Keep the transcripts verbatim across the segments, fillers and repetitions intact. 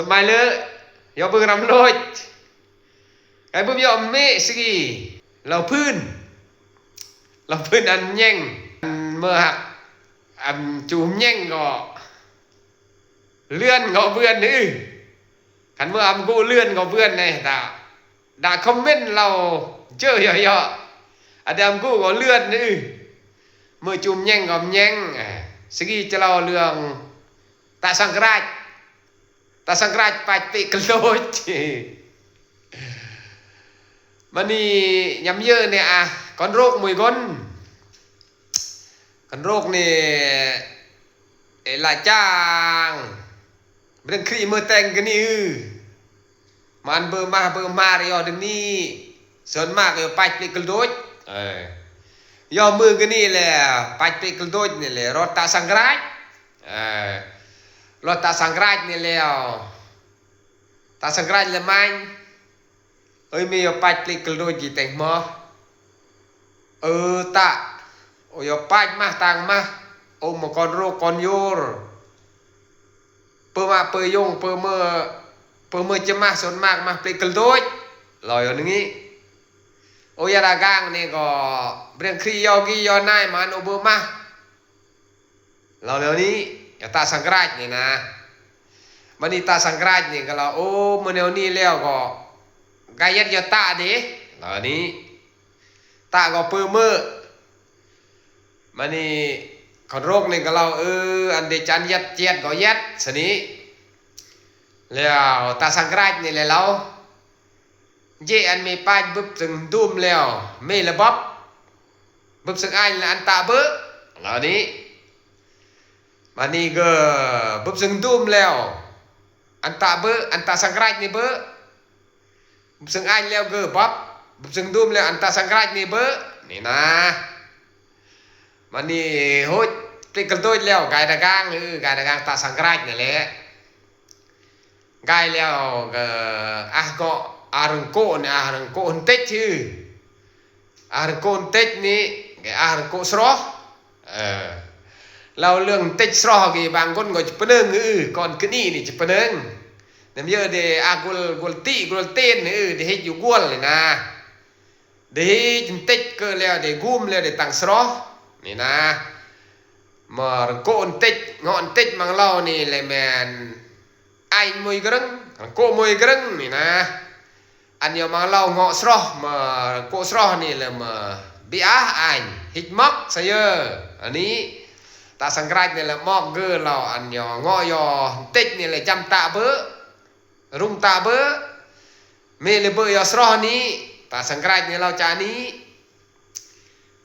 Mai lơ, yo bưng ram loj. Kai bum yo me sigi. Lau phun. Lau phun an nyeng. An mơ hak. An chu nyeng go. Lươn go bươn ư. Kan mơ am gu lươn go bươn ne ta. Đã comment lau jơ yo yo. Ada am gu go lươn ư. Mơ chu nyeng go nyeng. Sigi chalao lương. Ta sang krach. Ta sang krach pach pe keloj. Mani nyam yơ ne a, kon rok mui gon. Kon rok ne e la chang. Breng kri mơ teng gani ư. Man bơ mah bơ mar yo deni. Son mak yo pach pe keloj. Yo mơ gani le pach pe keloj ne le rot ta sang krach. Lo ta sang krach ni leo. Ta sang krach le many. Ơi mi yo pach plik kel doj ji teng mo. Ơ ta. O yo pach mah tang mah. O mo kon ro kon yor. Pơ ma pơ yong pơ mơ pơ mơ che mah son mak mah plik kel doj. Lo yo ningi. O ya dagang ni ko breng kri yo gi yo nai man o bơ mah. Lo leo ni, ya ta sang krach ni na. Mani ta sang krach ni kalau o mene ni leo ko. Gayat yo ta de. Lo ni. Ta ko pơ mơ. Mani kon rok ni kalau e ande chan yat chiat ko yat sani. Leo ta sang krach ni le lo. Je an me pach bup seng dum leo me le bop. Bup seng ain le an ta bơ. Lo ni. Mani ge bup seng dum leo. An ta bơ, an ta sang krach ni bơ. Bup seng ain leo ge bop. Bup seng dum leo an ta sang krach ni bơ. Ni na. Mani hoj plik kel doj leo gai dagang, gai dagang ta sang krach ni le. Gai leo ge ah go arengko ni arengko hentej hi. Arengko hentej ni ge arengko sroh. Lau lương hentej sroh ge bang gon go chepeneng ư kon keni ni chepeneng. Nem yơ de ah gol gol ti gol ten ư de hej yu gol ni na. De hej hentej ke leo de gum leo de tang sroh. Ni na. Ma rengko hentej ngo hentej mang lau ni le men. Ain mui greng, rengko mui greng ni na. An yo mang lau ngo sroh ma rengko sroh ni le ma bi ah ain hik mok sa ye. Ani ta sang krach ni le mok ge lau an yo ngo yo hentej ni le jam ta bơ. Rung ta bơ. Me le bơ yo sroh ni ta sang krach ni lau cha ni.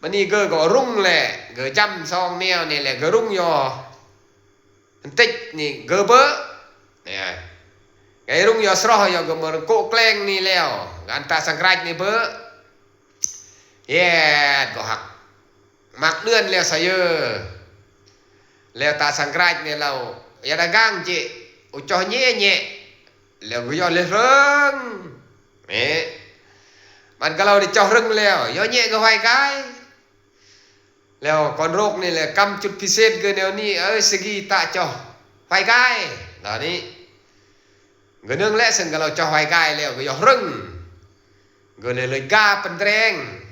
Mani ge go rung le ge jam song neo ni le ge rung yo. Hentej ni ge bơ. Gai rung yo sroh yo ge mơ rengko kleng ni leo. Gan ta sang krach ni bơ. Yet go hak. Mak đươn leo sa ye. Leo ta sang krach ni lau. Ya dagang je. U choh nye nye. Leo ge yo le reng. Me. Man kalau de choh reng leo. Yo nye ge hwai kai. Leo kon rok ni le kam chut piset ge neo ni ơi segi ta choh. Hwai kai. Lo ni. Ge neng le seng kalau choh hwai kai leo ge yo reng. Ge le le ga pendreng.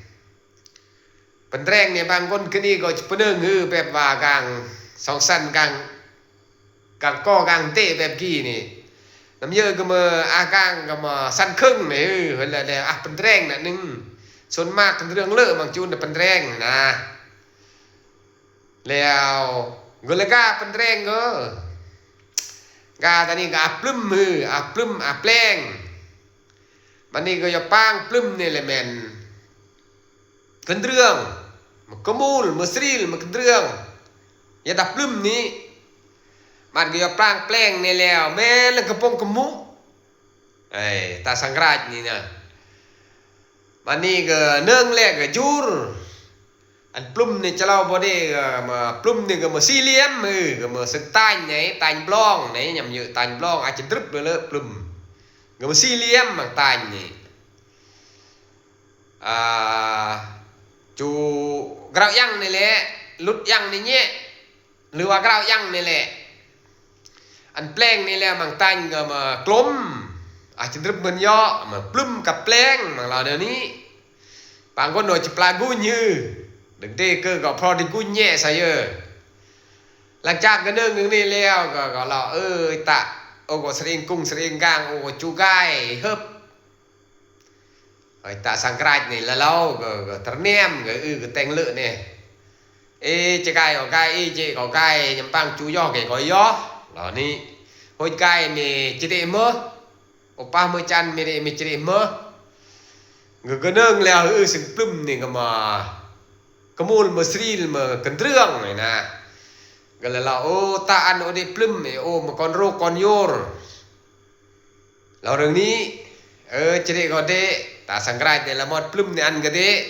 Pendreng ni bang gon keni go chepeneng hu beb ba gang song san gang. Gang ko gang te beb gi ni. Nam ye ge me ah gang ge me san kheng ni hu le le ah pendreng na ning. Son mak kendreng le mang chun de pendreng na. Leo ge le ga pendreng go. Ga tani ga ah plum hu ah plum ah pleng. Mani ge yo pang plum ni le men. Kendreng, me kemul, me sril, me kendreng. Ya dah plum ni. Mat ge yo pang pleng ni leo, me le kepong kemu. Ai, ta sang krach ni na. Mani ge neng le ge jur. An plum ni chalao bode ge ma plum ni ge ma siliam, ge ma seng tany ni, tany blong ni, nyam ye tany blong a chedrup le le plum. Ge ma siliam mang tany ni. A chu grau yang ni le, lut yang ni nye. Lua grau yang ni le. Ăn pleng ni leo măng tanh ngơ mà klôm. A chi drip mơn yo mà plum ka pleng măng lo ni. Pang kon no chi pla gu như. Đừng đi cơ gõ pro đi gu nhẹ sa yơ. Lăng chak gơ nưng ni leo gơ gõ lo ơi ta. Ô gõ sring kung sring gang ô gõ chu gai hớp. Ơi ta sang krach ni la lo gơ gơ terniam gơ ư gơ teng lơ ni. Ê, chi gai gõ gai, ê, chi gõ gai, nhằm pang chu yo kê gõ yo. Lo ni. Hôi gai mi chi đi mơ. Ô pa mơ chan mi đi mi chi đi mơ. Gơ gơ nưng leo ư sừng plum ni gơ mà. Kemul mơ sril mơ kendrương ni na. Gơ la lo ô ta ăn ô đi plum ni ô mơ kon rô kon yor. Lo rưng ni. Ơ, chi đi gõ đi. Ta sang krach ni la mot plum ni ăn gơ đi.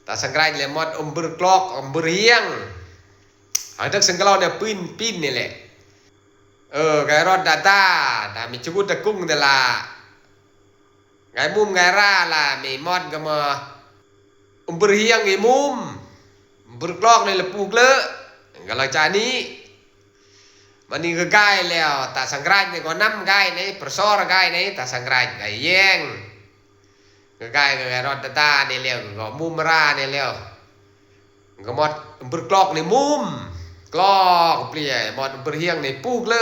Ta sang krach ni la mot ôm bur klok, ôm bur hiang. Hang tak sengkelo ne pin pin ni le. Ơ, gai rot da da, da mi chugut da kung de la. Gai mum gai ra la mi mot gama. Umbur hiang i mum. Umbur klok ni le pu gle. Galo chani. Mani ga gai leo ta sang krach ni ko nam gai ni, persor gai ni, ta sang krach gai yeng. Ga gai ga gai rot da da ni leo, ga mum ra ni leo. Ga mot umbur klok ni mum. Klok plia, mot umbur hiang ni pu gle.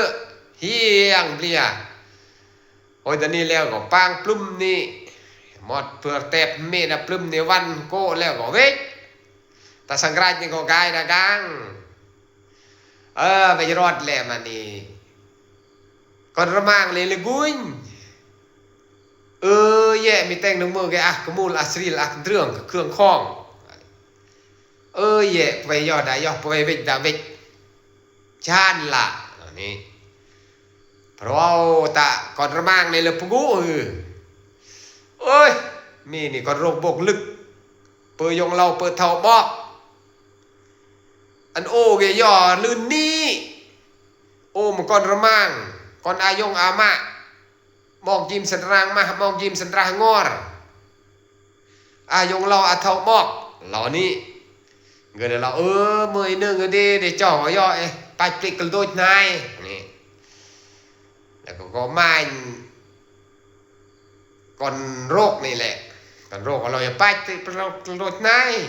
Hiang plia. Ôi da ni leo ga pang plum ni. Mot per tep me na plum ni wan ko leo ga wek. Ta sang krach ni ko gai da gang. Ơ, vej rot le mani. Kon remang le le guny. Ơ, ye mi teng nung mơ ge ah kemul ah sril ah kendrương ke krương khong. Ơ, ye pwe yo da yo pwe vej da vej. Chan la ni. Pro ta kon remang ni le pugu ư. Ôi, mi ni kon rok bok lük. Pơ yong lau pơ thâu bok. Ăn ô ge yo lưn ni. Ô ma kon remang, kon a yong a ma. Mok jim sen rang mah, mok jim sen rah ngor. A yong lo a thâu mok, lo ni. Gơ de lo ơ mơ i nơ gơ de de cho yo e, pach plik kel doj nai. Ni. Là có có manh kon rok ni le. Kon rok lo yo pach plik kel doj nai.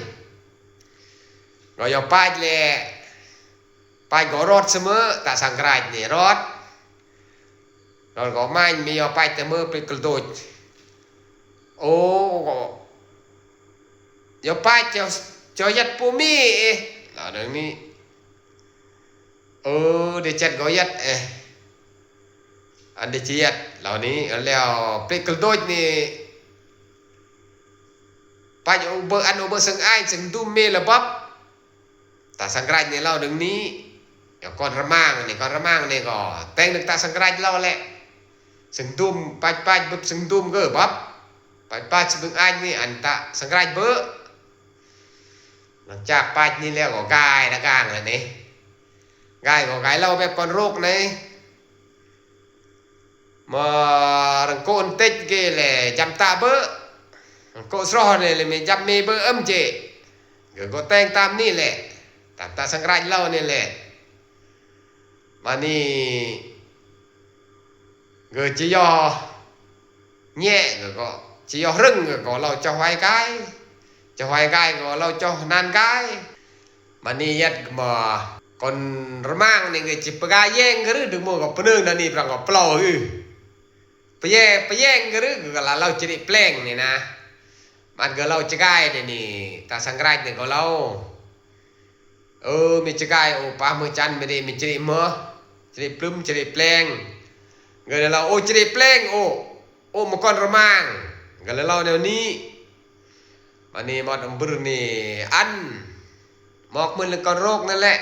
Lo yo pach le. Pach go rot semua, ta sang krach ni rot. Rot go manh mi yo pach te mơ plik kel doj. Ô, go. Yo pach cho, cho yat pu mi e. Lo dang ni. Ô, de chat go yat e. Ăn de chi yat. Lo ni, leo plik kel doj ni. Pach u bơ ăn u bơ seng ai, seng dum mi le bab. Ta sang krach ni lo dang ni. Yo kon remang ni, kon remang ni go. Teng nek ta sang krach lo le. Seng dum, pach pach bep seng dum ge bab. Pach pach seng ai ni ăn ta sang krach bơ. Nang chak pach ni le go gai da gang le ni. Gai go gai lo bep kon rok ni. Ma rengko ntik ge le jam ta bơ. Rengko sroh ni le mi jam mi bơ em je. Ge go teng tam ni le. Tam ta sang krach lo ni le. Mani ge chi yo nye ge go chi yo hrưng ge go lo cho hwai kai. Cho hwai kai go lo cho nan kai. Mani yat ma kon remang ni ge chi pega yeng ge ru deng mo go penung na ni prang go plo hu. Peyeng, peyeng ge ru ge la lo chi di pleng ni na. Mat ge lo chi kai ni ni ta sang krach ni go lo. Ơ mi chi kai ô pa mơ chan mi di mi chi di mơ. Chi di plum chi di pleng. Ge la lo ô chi di pleng ô. Ô ma kon remang. Ge la lo ni ni. Mani mot umbur ni ăn. Mok mơ le kon rok na le.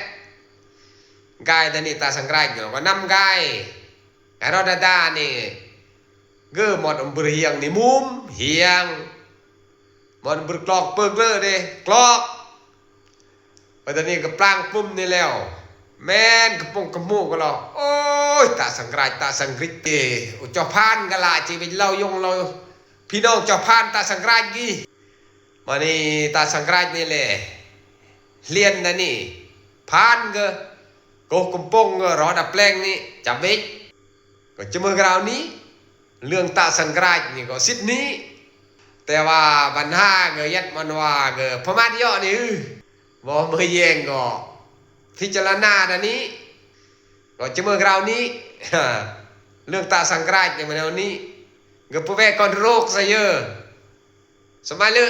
Gai da ni ta sang krach go nam gai. Gai ro da da ni. Ge mot umbur hiang ni mum, hiang. Mot umbur klok pek le de, klok. Pada ni ke plang pum ni leo. Men kepung kemu ke lo. Ôi, ta sang krach, ta sang krach te. U cho phan ke la chi bej lau yong lau. Phi nong cho phan ta sang krach gi. Mani ta sang krach ni le. Hlien na ni. Phan ke. កោះកំពង់រ៉ោះដាប់ប្លែងនេះ ចាប់វេក ក៏ជិមឺក្រៅនេះ លឿងតាសង្ក្រាចនេះក៏សិតនេះ តែវ៉ាបានហាក៏យ៉ាត់មិនវ៉ាក៏ប្រមាថយកនេះ ហឺ វ៉ោមើលយ៉ែងក៏ ពិចារណាដែរនេះ ក៏ជិមឺក្រៅនេះ លឿងតាសង្ក្រាចនេះមកនេះ ក៏ពវែកូនរោគសាយឺ សម័យលើ